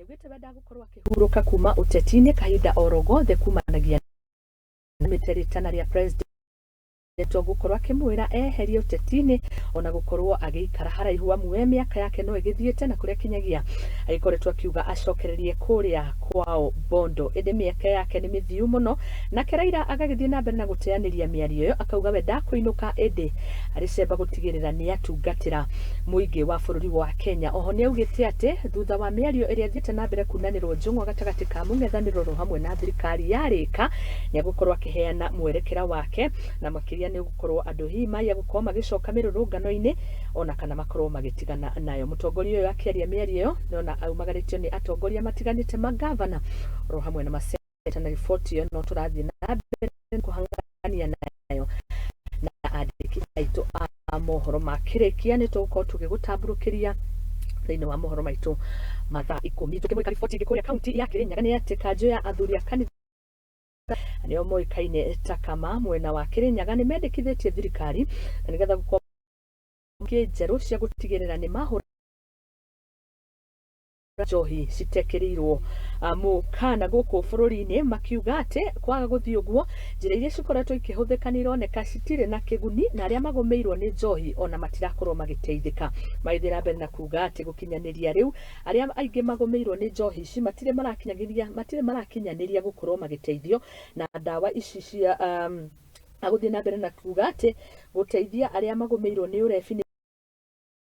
Nĩaugĩte we ndagũkorwo akĩhurũka kuma ũteti-inĩ kahinda oro gothe kumanagia na mĩte rĩtana rĩa president gũkorwo akĩmwĩra eherie ũteti-inĩ ona gũkorwo agĩikara haraihu, amu we mĩaka yake no ĩgĩthiĩte na kũrĩa kinyagia agĩkoretwo akiuga acokererie kũrĩa kwao Bondo, ĩndĩ mĩaka yake nĩ mĩthiu mũno. Nake Raila agagĩthiĩ na mbere na gũteanĩria mĩario ĩyo, akauga we ndakũinũka ĩndĩ arĩ cemba gũtigĩrĩra nĩ atungatĩra mũingĩ wa bũrũri wa Kenya. Oho nĩ augĩte atĩ thutha wa mĩario ĩrĩa ĩthiĩte na mbere kunanĩrwo njũng'wa gatagatĩ ka mũng'ethanĩro oro hamwe na thirikari yarĩka, nĩ egũkorwo akĩheana mwerekera wake, na makĩria nĩ gũkorwo andũ hihi maiya gũkorwo magĩcoka mĩrũrũngano-inĩ ona kana makorwo magĩtigana nayo. Mũtongoria ũyũ akĩaria mĩario ĩyo nĩona aumagarĩtio nĩ atongoria matiganĩte, magavana oro hamwe na maseneta, na riboti ĩyo no tũrathiĩ na mbere kũhang'ania nayo na andĩki aitũ a mohoro. Makĩrĩkia nĩ tũgũkorwo tũgĩgũtambũrũkĩria thĩinĩ wa mohoro maitũ mathaa 10. Tũkĩmũrĩka riboti ĩngĩ kũrĩa kaunti ya Kĩrĩnyaga nĩ atĩ kanjũ ya athuri a kanitha nĩo moĩkaine ta Kama mwena wa Kĩrĩnyaga nĩ mendekithĩtie thirikari na nĩgetha gũkorwo njerũ cia gũtigĩrĩra nĩ mahũra njohi citekĩrĩirwo mũkana gũkũ bũrũri-inĩ, makiuga atĩ kwaga gũthiĩ ũguo njĩra iria cikoretwo ikĩhũthĩka nĩ ironeka citirĩ na kĩguni na arĩa magũmĩirwo nĩ njohi ona matirakorwo magĩteithĩka. Magĩthiĩ na mbere na kuga atĩ gũkinyanĩria rĩu arĩa aingĩ magũmĩirwo nĩ njohi ici matirĩ marakinyanĩria gũkorwo magĩteithio na ndawa ici cia agũthiĩ na mbere na kuga atĩ gũteithia arĩa magũmĩirwo nĩ ũrebi nĩ